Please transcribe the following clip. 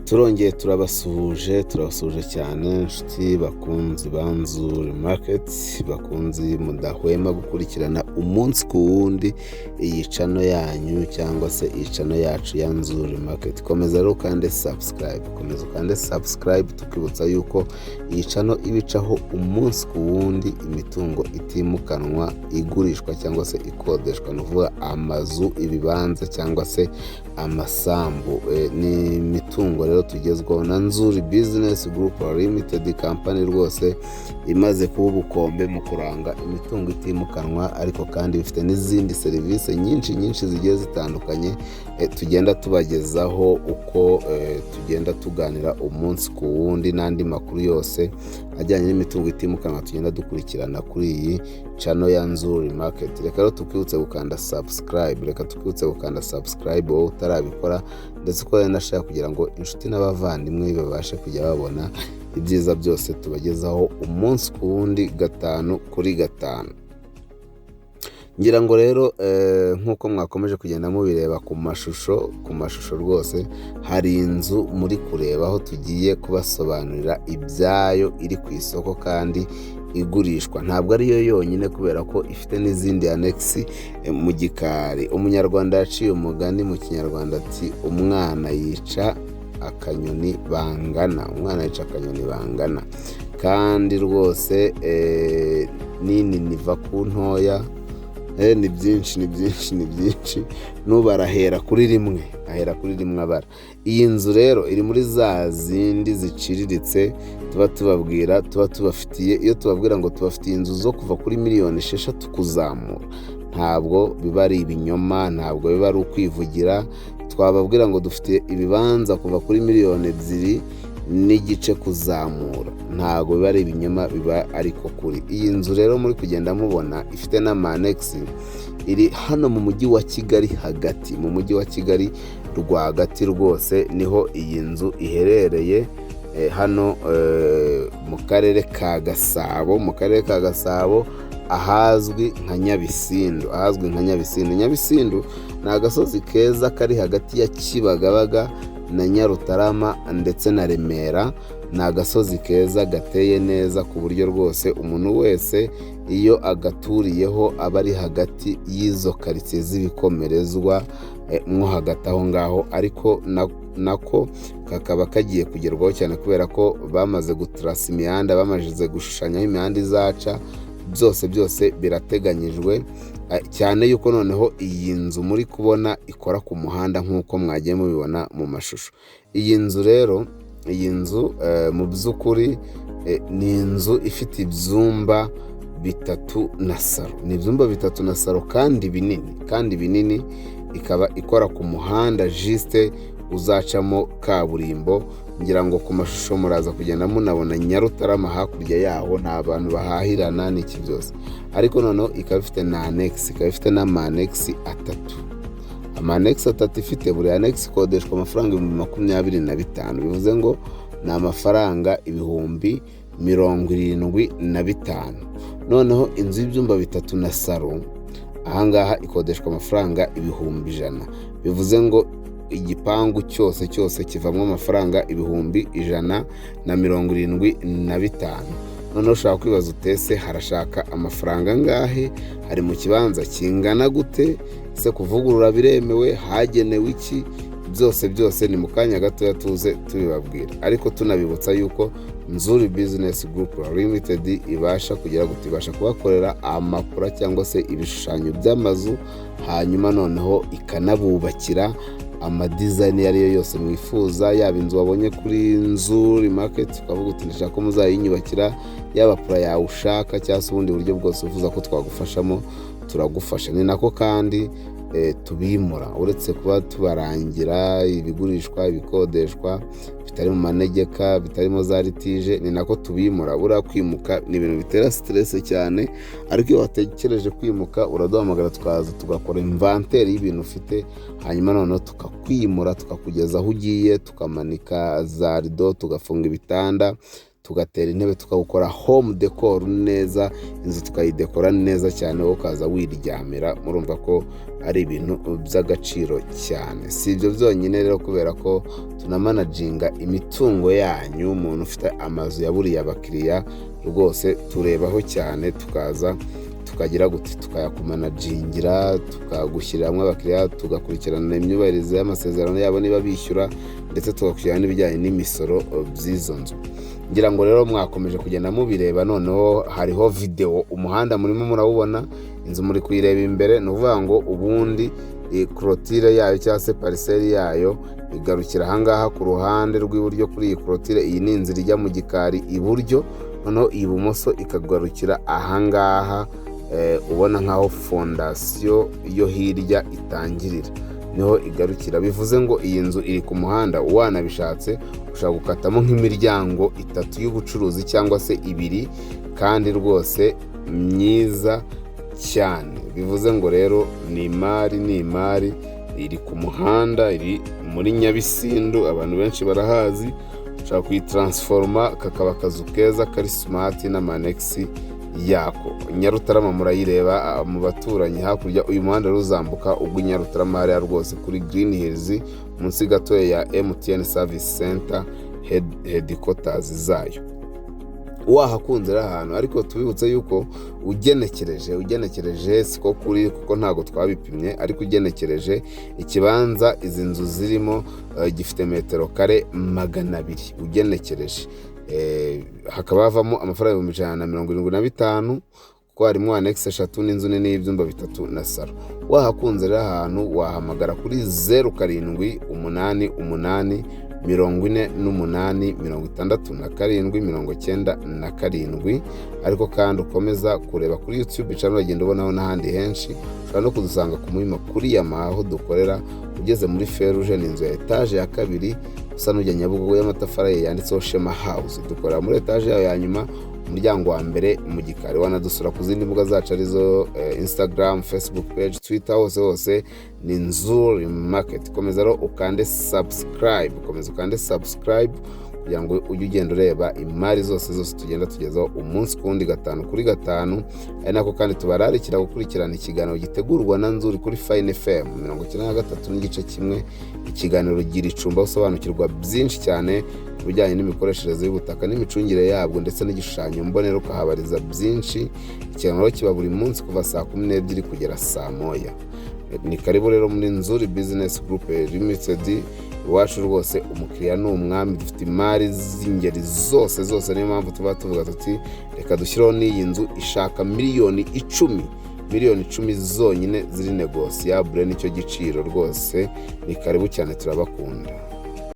Turongeye turabasuhuje, turabasuhuje cyane inshuti bakunzi ba Nzuri Market, bakunzi mudahwema gukurikirana umunsi ku wundi iyi channel yanyu cyangwa se iyi channel yacu ya Nzuri Market. Komeza rero ukande subscribe, komeza ukande subscribe, tukibutsa yuko iyi channel ibicaho umunsi ku wundi imitungo itimukanwa igurishwa cyangwa se ikodeshwa, ni ukuvuga amazu, ibibanza cyangwa se amasambu. Ni imitungo rero tugezwaho na Nzuri Business Group Limited Company, rwose imaze kuba ubukombe mu kuranga imitungo itimukanwa, ariko kandi bifite n'izindi serivisi nyinshi nyinshi zigiye zitandukanye tugenda tubagezaho uko tugenda tuganira umunsi ku wundi, n'andi makuru yose ajyanye n'imitungo itimukanwa tugenda dukurikirana kuri iyi channel ya Nzuri Market. Reka rero tukwibutse gukanda subscribe, reka tukwibutse gukanda subscribe wowe utarabikora, ndetse ukore na share kugira ngo inshuti n'abavandimwe babashe kujya babona ibyiza byose tubagezaho umunsi ku wundi, gatanu kuri gatanu. Ngira ngo rero nk'uko mwakomeje kugenda mubireba ku mashusho rwose hari inzu muri kureba aho tugiye kubasobanurira ibyayo, iri ku isoko kandi igurishwa. Ntabwo ariyo yonyine kubera ko ifite n'izindi annexe mu gikari. Umunyarwanda yaciye umugani mu Kinyarwanda ati: "Umwana yica akanyoni bangana, umwana yica akanyoni bangana." Kandi rwose nini niva ku ntoya. Ni byinshi, ni byinshi, ni byinshi. N'ubu arahera kuri rimwe, ahera kuri rimwe abara. Iyi nzu rero iri muri za zindi ziciriritse tuba tubabwira, tuba tubafitiye. Iyo tubabwira ngo tubafitiye inzu zo kuva kuri miliyoni 6 kuzamura, ntabwo biba ari ibinyoma, ntabwo biba ari ukwivugira. Twababwira ngo dufite ibibanza kuva kuri miliyoni 2.5 kuzamura, ntabwo biba ari ibinyoma, biba ariko kuri iyi nzu rero muri kugenda mubona ifite n'ama annexe, iri hano mu Mujyi wa Kigali hagati, mu Mujyi wa Kigali rwagati rwose niho iyi nzu iherereye, hano mu Karere ka Gasabo, mu Karere ka Gasabo ahazwi nka Nyabisindu, ahazwi nka Nyabisindu. Nyabisindu ni agasozi keza kari hagati ya Kibagabaga na Nyarutarama ndetse na Remera. Ni agasozi keza gateye neza ku buryo rwose umuntu wese iyo agaturiyeho aba ari hagati y'izo karitsiye z'ibikomerezwa mwo hagati aho ngaho. Ariko nako kakaba kagiye kugerwaho cyane kubera ko bamaze gutarasa imihanda, bamaze gushushanya aho imihanda izaca, byose byose birateganyijwe, cyane yuko noneho iyi nzu muri kubona ikora ku muhanda nk'uko mwagiye mubibona mu mashusho. Iyi nzu rero, iyi nzu mu by'ukuri ni inzu ifite ibyumba bitatu na salo, ni ibyumba bitatu na salo kandi binini, kandi binini. Ikaba ikora ku muhanda juste uzacamo kaburimbo. Ngira ngo ku mashusho muraza kugenda munabona Nyarutarama hakurya yaho, nta bantu bahahirana n'iki byose. Ariko noneho ikaba ifite na annexe, ikaba ifite n'ama annexe atatu, ama annexe atatu ifite. Buri annexe ikodeshwa amafaranga 25,000, bivuze ngo ni amafaranga 75,000. Noneho inzu y'ibyumba bitatu na salo ahangaha ikodeshwa amafaranga 100,000, bivuze ngo igipangu cyose cyose kivamo amafaranga 175,000. Noneho ushobora kwibaza utese harashaka amafaranga angahe, hari mu kibanza kingana gute, ese kuvugurura biremewe, hagenewe iki? Byose byose ni mu kanya gatoya tuze tubibabwira, ariko tunabibutsa yuko Nzuri Business Group Limited ibasha kugira gute? Ibasha kubakorera ama plan cyangwa se ibishushanyo by'amazu, hanyuma noneho ikanabubakira ama design iyo ari yo yose mwifuza, yaba inzu wabonye kuri Nzuri Market ukavuga uti: "Ndashaka ko muzayinyubakira", yaba plan yawe ushaka cyangwa se ubundi buryo bwose wifuza ko twagufashamo, turagufasha. Ni nako kandi tubimura. Uretse kuba tubarangira ibigurishwa, ibikodeshwa bitari mu manegeka, bitarimo za litige, ni nako tubimura. Buriya kwimuka ni ibintu bitera stress cyane, ariko iyo watekereje kwimuka uraduhamagara tukaza tugakora inventaire y'ibintu ufite, hanyuma noneho tukakwimura tukakugeza aho ugiye, tukamanika za rido, tugafunga ibitanda. Tugatera intebe, tukawukora home decor neza, inzu tukayidekora neza cyane, wowe ukaza wiryamira. Murumva ko ari ibintu by'agaciro cyane. Si ibyo byonyine rero, kubera ko tunamanaginga imitungo yanyu. Umuntu ufite amazu yaburiye abakiriya rwose turebaho cyane, tukaza tukagira gute, tukayakumanagingira, tukagushyiriramwo abakiriya, tugakurikirana imyubahirize y'amasezerano yabo niba bishyura, ndetse tugakurikirana n'ibijyanye n'imisoro by'izo nzu. Ngira ngo rero mwakomeje kugenda mubireba. Noneho hariho videwo, umuhanda murimo murawubona, inzu muri kuyireba imbere. Ni ukuvuga ngo ubundi clôture yayo cyangwa se parcelle yayo igarukira ahangaha ku ruhande rw'iburyo kuri iyi clôture. Iyi ni inzira ijya mu gikari iburyo, noneho ibumoso ikagarukira ahangaha ubona nk'aho fondasiyo yo hirya itangirira, niho igarukira. Bivuze ngo iyi nzu iri ku muhanda, wanabishatse ushobora gukatamo nk'imiryango itatu y'ubucuruzi cyangwa se ibiri, kandi rwose myiza cyane. Bivuze ngo rero ni imari, ni imari iri ku muhanda, iri muri Nyabisindu, abantu benshi barahazi. Ushobora kuyitaransforoma kakaba akazu keza kari smart n'ama annexe yako. Nyarutarama murayireba mu baturanyi hakurya. Uyu muhanda rero uzambuka ubwo Nyarutarama hariya rwose kuri Green Hills, munsi gatoya ya MTN Service Center, headquarters zayo. Wahakunze rero ahantu, ariko tubibutse yuko ugenekereje, siko kuri kuko ntabwo twabipimye, ariko ugenekereje ikibanza izi nzu zirimo gifite metero kare 200 ugenekereje. Hakaba havamo amafaranga 175,000, kuko harimo annexe eshatu n'inzu nini y'ibyumba bitatu na salo. Wahakunze rero ahantu, wahamagara kuri 0788 48 67 97. Ariko kandi ukomeza kureba kuri YouTube channel, uragenda ubonaho n'ahandi henshi. Ushobora no kudusanga ku Muhima kuri Yamaha aho dukorera. Ugeze muri feruje, ni inzu ya etaje ya kabiri usa n'ujya Nyabugogo, y'amatafari yanditseho Shema House. Dukorera muri etaje yayo ya nyuma, umuryango wa mbere mu gikari. Wanadusura ku zindi mbuga zacu arizo Instagram, Facebook page, Twitter, hose hose ni Nzuri Market. Komeza rero ukande subscribe, komeza ukande subscribe kugira ngo ujye ugenda ureba imari zose zose tugenda tugezaho umunsi ku wundi, gatanu kuri gatanu. Ari nako kandi tubararikira gukurikirana ikiganiro gitegurwa na Nzuri kuri Fine FM 93.1, ikiganiro Gira Icumbi, aho usobanukirwa byinshi cyane ku bijyanye n'imikoreshereze y'ubutaka n'imicungire yabwo, ndetse n'igishushanyo mbonera, ukahabariza byinshi. Ikiganiro kiba buri munsi kuva saa 12 kugera saa 1. Ni karibu rero muri Nzuri Business Group Limited. Iwacu rwose umukiriya ni umwami. Dufite imari z'ingeri zose zose, niyo mpamvu tuba tuvuga tuti reka dushyireho n'iyi nzu ishaka miliyoni 10, miliyoni 10 zonyine ziri négociable, nicyo giciro rwose. Ni karibu cyane, turabakunda.